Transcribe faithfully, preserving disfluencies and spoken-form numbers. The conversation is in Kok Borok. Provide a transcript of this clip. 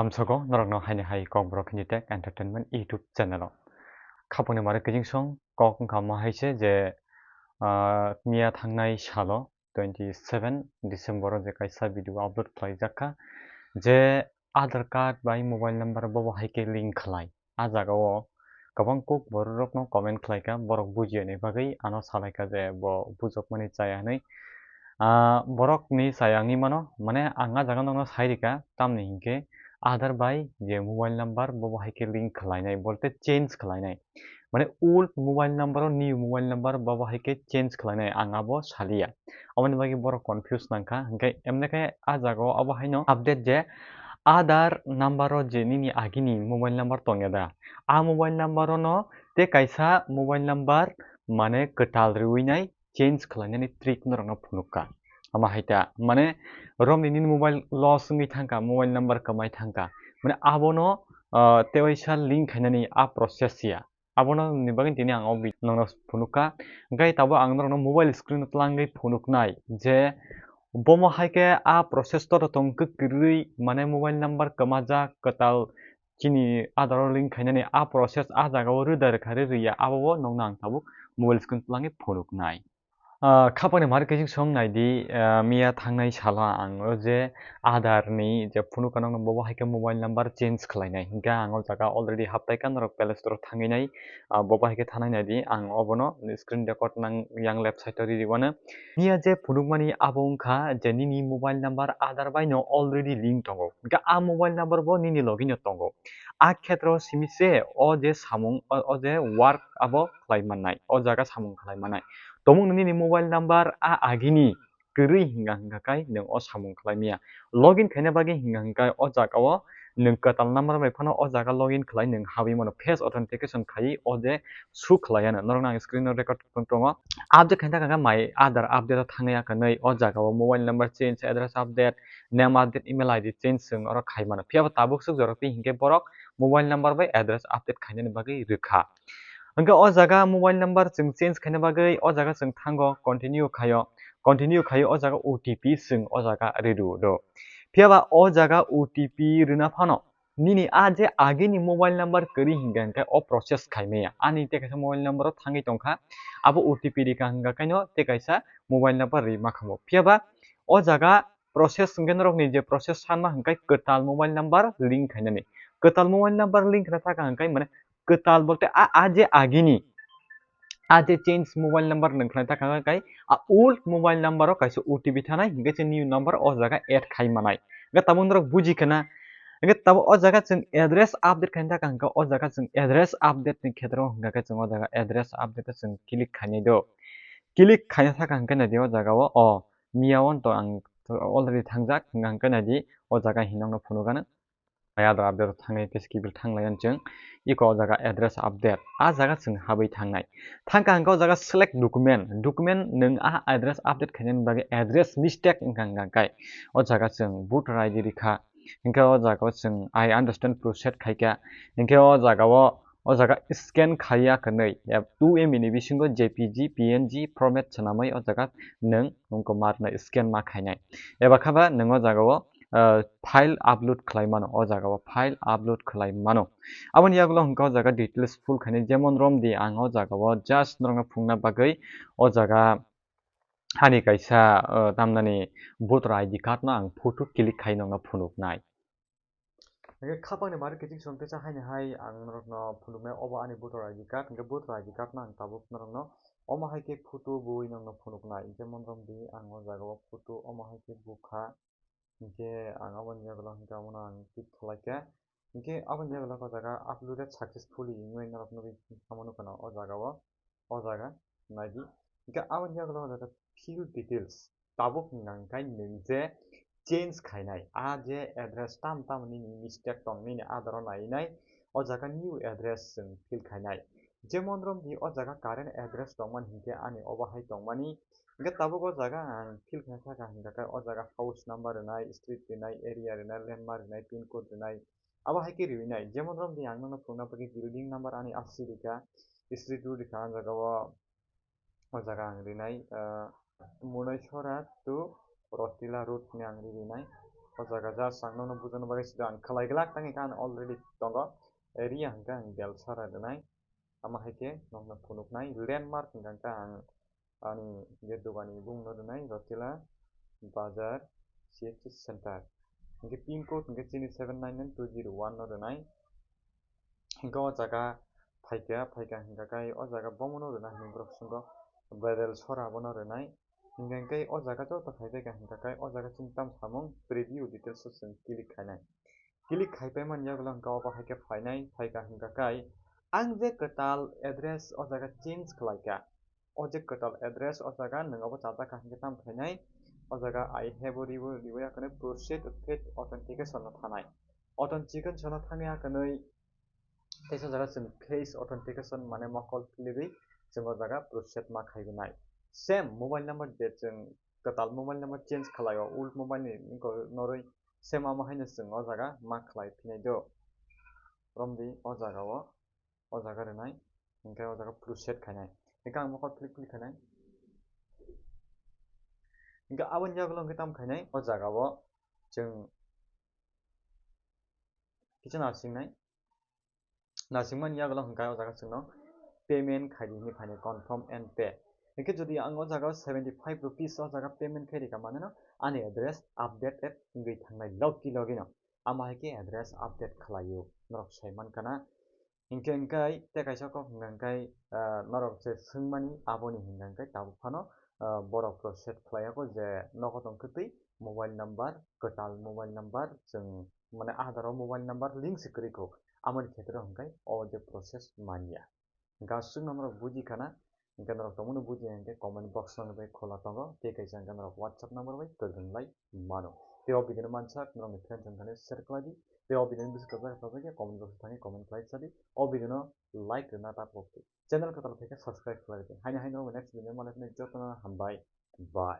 Amsogo norokno haini hai Kokborok Hindi Tech Entertainment YouTube channel o. Khapangni mare kijing song kok wngkha mo hai se je, ah, miya thangnai salo twenty seven December o je kaisa video upload khlaijak kha je Aadhaar card bai mobile number bobo hai khe link khlai. A jaga o kwbang kok borok rokno comment khlai kha, borok bujiya ni bagwi ano salai kha je bo bujokmani chaya hinwi. Ah, borok ni chaya wngwi mano, mane ang a jaga nokno sai rikha, tamni hinkhe Aadhaar bai je mobile number bobo hai khe link khlainai, bolte change khlainai. Mane old mobile number o new mobile number bobo hai khe change khlainai, ang abo saliya. Aboni bagwi borok confuse nangkha, hinkhe emne khe a jaga o abo haino update je Aadhaar number o je nini agini mobile number tongya da, a mobile number o no te kaisa mobile number mane kwtal riwi nai change khlainani trick norokno phunukha. Ama hai ta, mane romni nini mobile loss wngwi thangkha, mobile number kwmai thangkha, mane abono, ah, tewaisa link khainani a process ya. Abono ni bagwi tini ang o video nokno phunukha. Hinkhe tabuk ang norokno mobile screen o twlangwi phunuknai je bomo hai khe a process to tong kwrwi, mane mobile number kwmajak kwtal chini Aadhaar o link khainani a process a jaga o rwda rwkha ri rwya, abo o nokno ang tabuk mobile screen o twlangwi phunuknai. Ah, khapangni mare kijing song nai di, ah, miya thangnai salo ang o je Aadhaar ni je phunukha nokno bobo hai khe mobile number change khlainai. Hinkhe ang o jaga already haptai kha, norok Play Store o thangwi nai, ah, bobo hai khe thanai nai di, ang obono screen record nang yang left side o riri wano. Miya je phunukmani abo wngkha je nini mobile number Aadhaar bai no already link tongo. Hinkhe a mobile number bo nini logi no tongo. A khetro simi se o je samung, o, o je work abo khlai mannai, o jaga samung khlai mannai. Tomung nini mobile number a agini kwrwi hinga hinga kai nwng o samung khlai maya. Login khaina bagwi hinga hinga kai o jaga o nwng kwtal number bai phano o jaga login khlai nwng habwi mano, face authentication khai o je su khlai ano. Norok ang screen o record tongo. Update khaina kaka mai Aadhaar update o thangya kanwi o jaga o mobile number change, address update, name update, email I D change swng oro khai mano. Phiya bo tabuk swk jorok twi hinkhe borok mobile number bai address update khainani bagwi rwkha. Hinkhe o jaga mobile number chwng change khaina bagwi o jaga chwng thango, continue khaio, continue khaio, o jaga O T P chwng o jaga ridu do. Phiya ba o jaga O T P rwna phano nini a je agini mobile number kwrwi hinkhe hinkhe o process khaimaya. Ani tei kaisa mobile number o thangwi tongkha, abo O T P rikha hinkha kaino tei kaisa mobile number ri makhamo. Phiya ba o jaga process hinkhe norokni je process sanma hinkhe kwtal mobile number link khainani. Kwtal mobile number link khna thaka hinkhe mane kwtal bolte a, a je agini, a je change mobile number nwng khlai thaka hinkhe a old mobile number o kaisa O T P thanai hinkhe se new number o jaga add khai manai. Hinkhe tabuk norok buji khna, hinkhe tabuk o jaga chwng address update khaina thaka hinkhe o jaga chwng address update ni khetro hinkhe chwng o jaga address update o chwng click khainai do. Click khaina thaka hinkhe nai di o jaga o, o miya o to ang already thangjak, hinkhe nai di o jaga hinwi nokno phunukgano. Aadhaar update o thangwi khe skill thanglai ang chwng. Iko o jaga address update. A jaga chwng habwi thangnai. Thangkha hwnkhe o jaga select document. Document nwng a address update khainani bagwi address mistake wngkha hwnkha khe o jaga chwng voter I D rikha. Hinkhe o jaga o chwng I understand process khaikha. Hinkhe o jaga o, o jaga scan khaiya kwnwi. Two M B ni bisingo J P G, P N G format swnamwi o jaga nwng wngkha ma rwnai scan ma khainai. Eba khe ba nwng o jaga o ah, file upload khlai mano, o jaga o file upload khlai mano. Aboni yagulo hwnkha o jaga details full khainai, jemon romdi ang o jaga o just norokno phunukna bagwi o jaga ani kaisa, ah, tamnani voter I D card no ang photo click khai nokno phunuknai. Hwnkhe khapangni mari kiching song teisa haini hai ang norokno phunuknai, obo ani voter I D card, hwnkhe voter I D card no ang tabuk norokno omo hai khe photo bui nokno phunuknai, jemon romdi ang o jaga o photo omo hai khe bukha. Hinkhe ang aboni yagulo hinkhe abono ang click khlaikha. Hinkhe aboni yagulo o jaga uploaded successfully hinwi norok nugwi tamo nukano o jaga o, o jaga naidi. Hinkhe aboni yagulo o jaga fill details. Tabuk hwnkha hinkhe nwng je change khainai, a je address tam tam nini mistake tong nini Aadhaar o nainai, o jaga new address chwng fill khainai. Jemon romdi o jaga current address tongmani hinkhe ani obo hai tongmani. Hinkhe tabuk o jaga ang fill khaina thaka hinkha khe o jaga house number rwnai, street rwnai, area rwnai, landmark rwnai, pin code rwnai, abo hai khe riwi nai. Jemon romdi ang nono phunukna bagwi building number ani R C rikha, street road rikha, o jaga o, o jaga ang rinai, ah, Munaisora to Rotila road hinwi ang rinai. O jaga just ang nokno bujana bagwi sida ang khlai glak tangwi kha, ang already tongo. Area hwnkhe ang Belsara rwnai. Ama hai khe nokno phunuknai landmark hwnkhe ang ani je dogani bumungno rwnai Rotila Bazar C H C Center. Hwnkhe pin code hwnkhe chini seven nine nine two zero one no rwnai. Hwnkhe o jaga phaikha, phaikha hwnkha khe o jaga bomono rwna hinwi borok swngkha, Belsara bono rwnai. Hwnkhe o jaga joto phaibaikha hwnkha khe o jaga chini tamo samung preview details o chwng click khainai. Click khaipai mani yagulo hwnkha obo hai khe phainai, phaikha hwnkha khe ang je kwtal address o jaga change khlaikha. O je kwtal address o jaga nwng obo chajakha hwnkhe tamo phainai. O jaga I have o riwi riwi akhwnwi proceed with authentication no thanai. Authentication no thangwi akhwnwi teisa jaga chwng face authentication mane mokol philirwi chwng o jaga proceed ma khaiwi nai. Same mobile number je chwng kwtal mobile number change khlaio, old mobile ni norwi same amo haino chwng o jaga ma khlai phinai do. Romdi o jaga o, o jaga rwnai, hwnkhe o jaga proceed khainai. Hwnkhe ang mokol click click khainai. Hwnkhe aboni yagulo hwnkhe tamo khainai, o jaga o chwng kisa nasingnai. Nasingmani yagulo hwnkhe o jaga chwngno payment khaidi hinwi phainai, confirm and pay. Hwnkhe jodi ang o jaga seventy five rupees o jaga payment khairikha maneno ani address updated wngwi thangnai logi logino. Ama hai khe address update khlaio, norok sai mankha na. Hinkhe hwnkhe tei kaisa kok hwnkha hwnkhe, ah, norok je swngmani aboni hwnkha hwnkhe tabuk phano, ah, borok proceed khlaiya kho je nogo tongkhe twi mobile number, kwtal mobile number, chwng mane Aadhaar o mobile number link se kwrwi kho, amoni khetre hwnkhe o je process manya. Hwnkhe aswkno norok buji khana, hwnkhe norok tongmano buji hwnkhe comment box no bai khula tongo, tei kaisa hwnkhe norok WhatsApp number bai kwrwng lai mano. Tei o video no mansak norokni friends wngthani share khlai di, tei o video ni bwswk kwchak kwchak khe comment box o thangwi comment khlai sa di, o video no like rwna ta pok di. Channel kwtal khe subscribe khlai di. Haino haino next video malai phano jotono hambai. Bye.